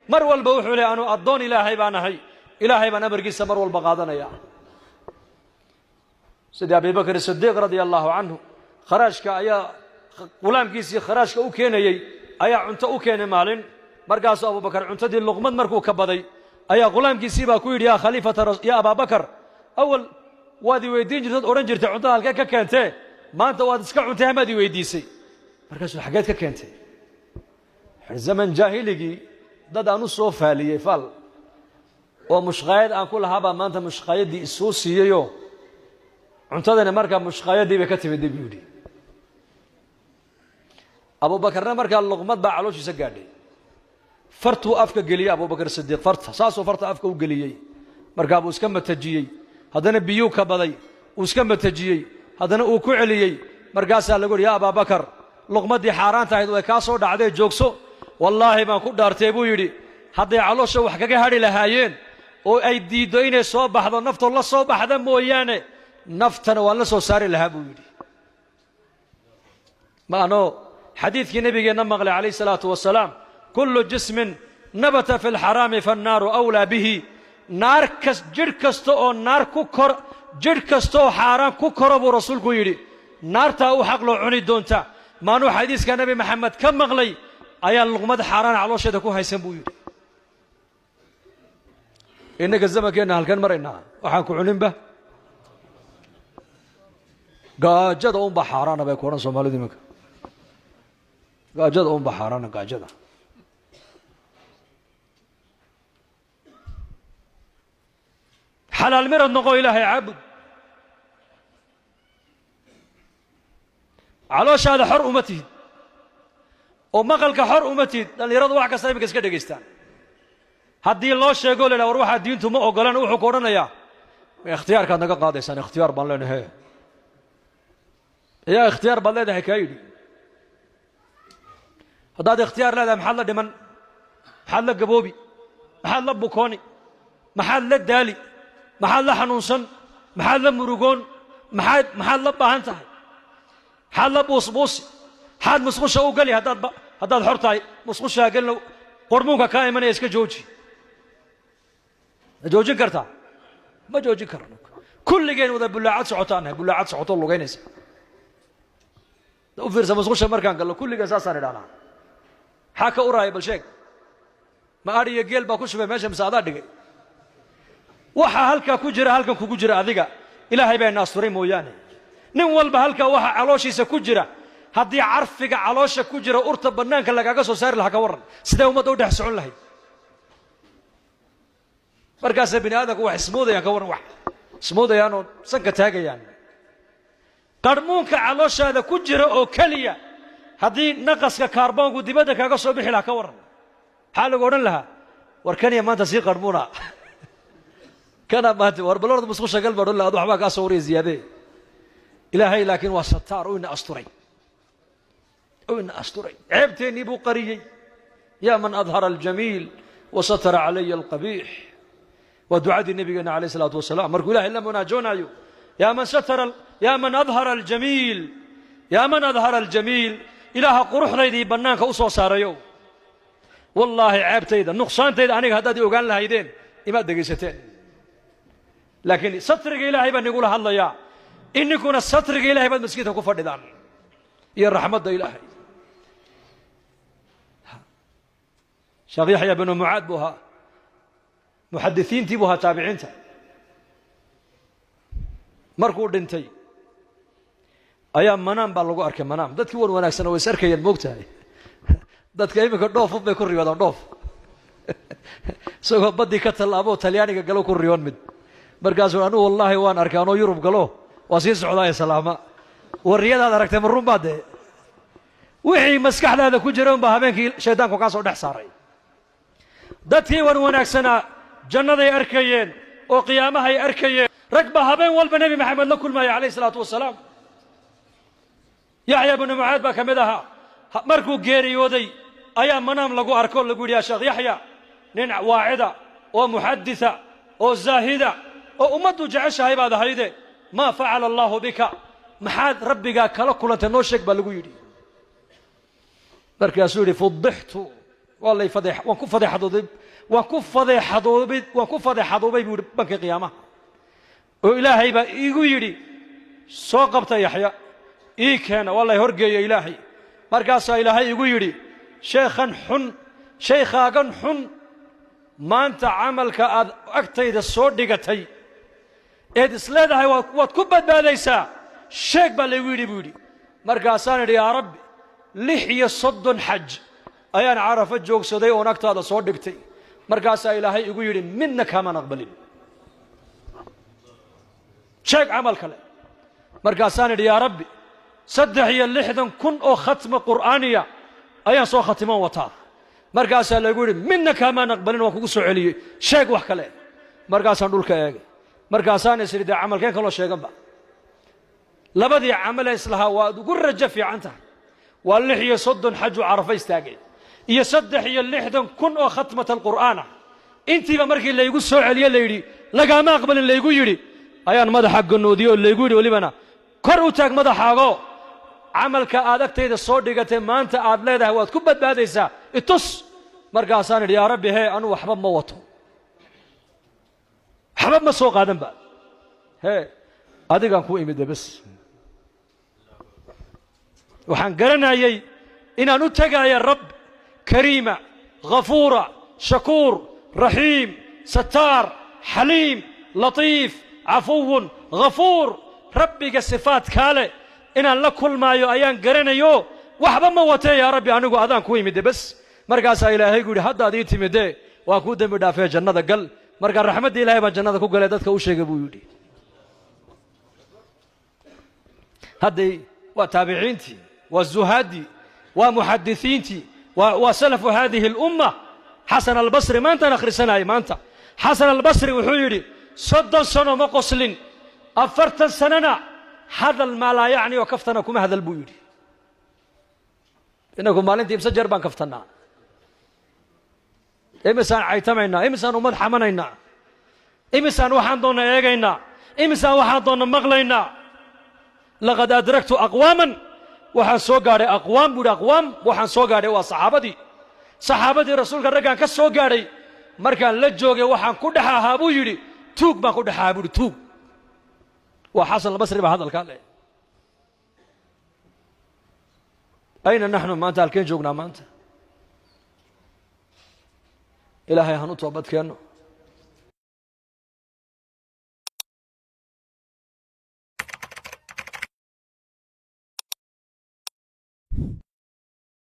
Mar walba wuxuu leey, anuu addoon Ilaahay baan ahay, Ilaahay baan amarkiisa mar walba qaadanaya. Sidii Abibakr Sidiiq radia allahu canhu, kharaashka ayaa ghulaamkiisii kharaashka u keenayey ayaa cunto u keenay maalin. Markaasuu Abubakar cuntadii luqmad markuu ka baday ayaa ghulaamkiisii baa ku yidhi, yaa khaliifata, yaa Abaabakar, awal waad i weydiin jirtood odhan jirtay cuntada halkee ka keentee, maanta waad iska cuntay, hamaad i weydiisay? Markaasuu, xaggeed ka keentay? Zaman jaahiligii dad aan u soo faaliyey faal oo mushqaayad aan ku lahaabaa maanta mushqaayaddii isoo siiyeyoo cuntadani markaa mushqaayaddii bay ka timid, buu yidhi. Abubakarna markaa luqmad baa calooshiisa gaadhay, fartuu afka geliyey Abubakar Sidiiq, farta saasuu farta afka u geliyey. Markaa buu iska matajiyey, haddana biyuu ka baday, uu iska matajiyey, haddana uu ku celiyey. Markaasaa lagu yidhi, yaa Abaabakar, luqmaddii xaaraanta ahayd way kaa soo dhacdee joogso. Wallaahi baan ku dhaartay, buu yidhi, hadday caloosha wax kaga hadhi lahaayeen oo ay diiddo inay soo baxdo, naftoo la soo baxda mooyaane, naftana waan la soo saari lahaa, buu yidhi. Ma anoo xadiidkii nabigeenna maqlay calayh isalaatu wasalaam, kullu jismin nabata fi lxaraami faannaaru awlaa bihi. Naar kas, jidh kasta oo naar ku kor, jidh kasta oo xaaraan ku koro, buu rasuulku yidhi, naartaa u xaq loo cuni doonta. Maanuu xadiiska Nebi Maxamed ka maqlay ayaa luqmad xaaraan caloosheeda ku haysan, buu yidhi. Innaka zamankeenna halkan maraynaa, waxaan ku cuninba gaajada unbaa xaaraana bay ku odhan Soomaalidu iminka. Gaajada unbaa xaaraana, gaajada. Xalaal mirad noqo, Ilaahay caabud, calooshaada xor uma tihid oo maqalka xor uma tihid. Dhallinyaradu wax kasta iminka iska dhegaystaan. Haddii loo sheego la yidhaha war waxaa diintu ma ogolan, wuxuu ku odhanayaa, ikhtiyaarkaad naga qaadaysaan, ikhtiyaar baan leenahay. Yaa ikhtiyaar baad leedahay kaa yidhi? Haddaad ikhtiyaar leedahay, maxaad la dhiman? Maxaad la gaboobi? Maxaad la bukooni? Maxaad la daali? Maxaad la xanuunsan? Maxaad la murugoon? Maxaad la baahan tahay? Maxaad la buusbuusi? Maxaad musqusha u geli? Haddaad xor tahay, musqushaa gelina, qormuunka kaa imanaya iska jooji. Ma joojin kartaa? Ma joojin karno. Kulligeen wada bullaacad socotaan nahay, bullaacad socotoo lugaynaysa. U fiirsa, musqusha markaan gallo kulligeen saasaan idhahnaa. Maxaa ka uraaya? Bal sheeg. Ma adhi iyo geel baa ku shubay meesha mise adaa dhigay? Waxaa halkaa ku jira halkan kugu jira adiga Ilaahay baa ina asturay mooyaane. Nin walba halkaa waxa calooshiisa ku jira, haddii carfiga caloosha ku jira urta bannaanka lagaaga soo saari lahaa, ka warran sidee ummadda u dhex socon lahayd? Markaasay bini aadamku wax ismoodayaan, ka warran, wax ismoodayaan oo sanka taagayaan. Qarmuunka calooshaada ku jira oo keliya haddii naqaska kaarboonku dibadda kaaga soo bixi lahaa, ka warran, maxaa lagu odhan lahaa? War kaniya maanta sii qarmuuna kana maanta, war balorda musqusha gal baa odhan lahaa, ad waxbaa kaa soo waraya ziyaadee. Ilaahay laakiin waa sataar, uu ina asturay, uu ina asturay, ceebteennii buu qariyey. Yaa man adhara aljamiil wa satara calaya alqabiix, waa ducadii nabigeena calayh isalaatu wasalaam markuu ilahay la munaajoonaayo. Yaa man satara, yaa man adhara aljamiil, yaa man adhara aljamiil, Ilaaha quruxdaydii bannaanka u soo saarayow, wallaahi ceebtayda, nuqsaantayda aniga haddaad i ogaan lahaydeen imaad dhegaysateen, laakiin satriga Ilaahay baan nigula hadlayaa. Ininkuna satriga Ilahay baad maskiidka ku fadhidaan iyo raxmadda Ilaahay. Sheekh Yaxya binu Mucaad buu ahaa, muxadisiintii buu ahaa, taabiciinta. Markuu dhintay ayaa manaam baa lagu arkay. Manaam dadkii wan wanaagsana way is arkayeen, moogtahay. Dadka iminka dhoofun bay ku riyoodaan, dhoof isagoo baddii ka tallaaboo Talyaaniga galo ku riyoon mid. Markaasuu, anugu wallaahi waan arkay anoo Yurub galo, waa sii socdaa ee salaama. Wariyadaad aragtay ma run baa dee? Wixii maskaxdaada ku jira unbaa habeenkii shaydaanku kaa soo dhex saaray. Dadkii wan wanaagsanaa jannaday arkayeen oo qiyaamahay arkayeen. Rag baa habeen walba Nebi Maxamed la kulmaya calayh isalaatu wasalaam. Yaxya binu Mucaad baa ka mid ahaa. Markuu geeriyooday ayaa manaam lagu arko, lagu yidhi, yaa Sheekh Yaxya, nin waacida oo muxaditha oo zaahida oo ummaddu jeceshahay baad ahayde, maa facala allaahu bika? Maxaad rabbigaa kala kulantay? Noo sheeg, baa lagu yidhi. Markaasuu yidhi, fudixtu. Waa lay fadeex, waan ku fadeexadoobay, waan ku fadeexadoobay, waan ku fadeexadoobay buu yidhi bankii qiyaamaha. Oo Ilaahay baa iigu yidhi, soo qabta Yaxya, ii keena. Waa lay horgeeya Ilaahay. Markaasaa Ilaahay igu yidhi, sheekhan xun, shaykhaagan xun, maanta camalka aad agtayda soo dhigatay eed isleedahay waad ku badbaadaysaa, sheeg baa laygu yidhi buu yidhi. Markaasaan idhi, yaa Rabbi, 36 xaj ayaan Carafo joogsaday oon agtaada soo dhigtay. Markaasaa Ilaahay igu yidhi, midna kaamaan aqbalin, sheeg camal kale. Markaasaan idhi, yaa Rabbi, 63,000 oo khatma qur'aaniya ayaan soo khatimoon wataa. Markaasaa lagu yidhi, midna kaamaan aqbalin, waan kugu soo celiyey, sheeg wax kale. Markaasaan dhulka eegay, markaasaan is idhi, dee camalkeen kaloo sheeganba? Labadii camal ee islahaa waad ugu rajo fiican tahay waa 36 xaju Carafa istaagay iyo 63,000 oo khatmat alqur'aan ah. Intiiba markii laygu soo celiye, la yidhi lagaama aqbalin laygu yidhi, ayaan madaxa ganoodiyey oo laygu yidhi, welibana kor u taag madaxaago, camalka aad agtayda soo dhigatay maanta aad leedahay waad ku badbaadaysaa itus. Markaasaan idhi, yaa Rabbi, hee, anuu waxba ma wato, waxba ma soo qaadanba, hee, adigaan ku imide bes. Waxaan garanayey inaan u tegaya Rabb kariima, ghafuura, shakuur, raxiim, sataar, xaliim, latiif, cafuwun ghafuur, Rabbiga sifaadkaa leh inaan la kulmaayo ayaan garanayo. Waxba ma watee, yaa Rabbi, anigu adaan ku imide bes. Markaasaa Ilaahay gu yidhi, haddaad ii timidee waan kuu dembi dhaafee, jannada gal. Markaa raxmadda Ilahay baan jannada ku galay, dadka u sheegay buu yidhi. Hadday waa taabiciintii, waa zuhaaddii, waa muxadisiintii, waa salafu haadihi alumma. Xasan Albasri maantaan akhrisanayay maanta. Xasan Albasri wuxuu yidhi, 30 sano ma qoslin, 40 sanona hadal maa laa yacni oo kaftana kuma hadal buu yidhi. Inagu maalintii imse jeer baan kaftannaa? Imisaan caytamaynaa? Imisaan ummad xamanaynaa? Imisaan waxaan doonna eegaynaa? Imisaan waxaan doonna maqlaynaa? Laqad adraktu aqwaaman, waxaan soo gaadhay aqwaam buu yidhi. Aqwaam waxaan soo gaadhay waa saxaabadii, saxaabadii Rasuulka raggaan ka soo gaadhay. Markaan la joogay waxaan ku dhex ahaa buu yidhi, tuug baan ku dhex ahaa buu yidhi, tuug. Waa Xasan Albasri baa hadalkaa leh. Ayna naxnu maanta? Halkeen joognaa maanta? Ilaahay han u toobad keenno.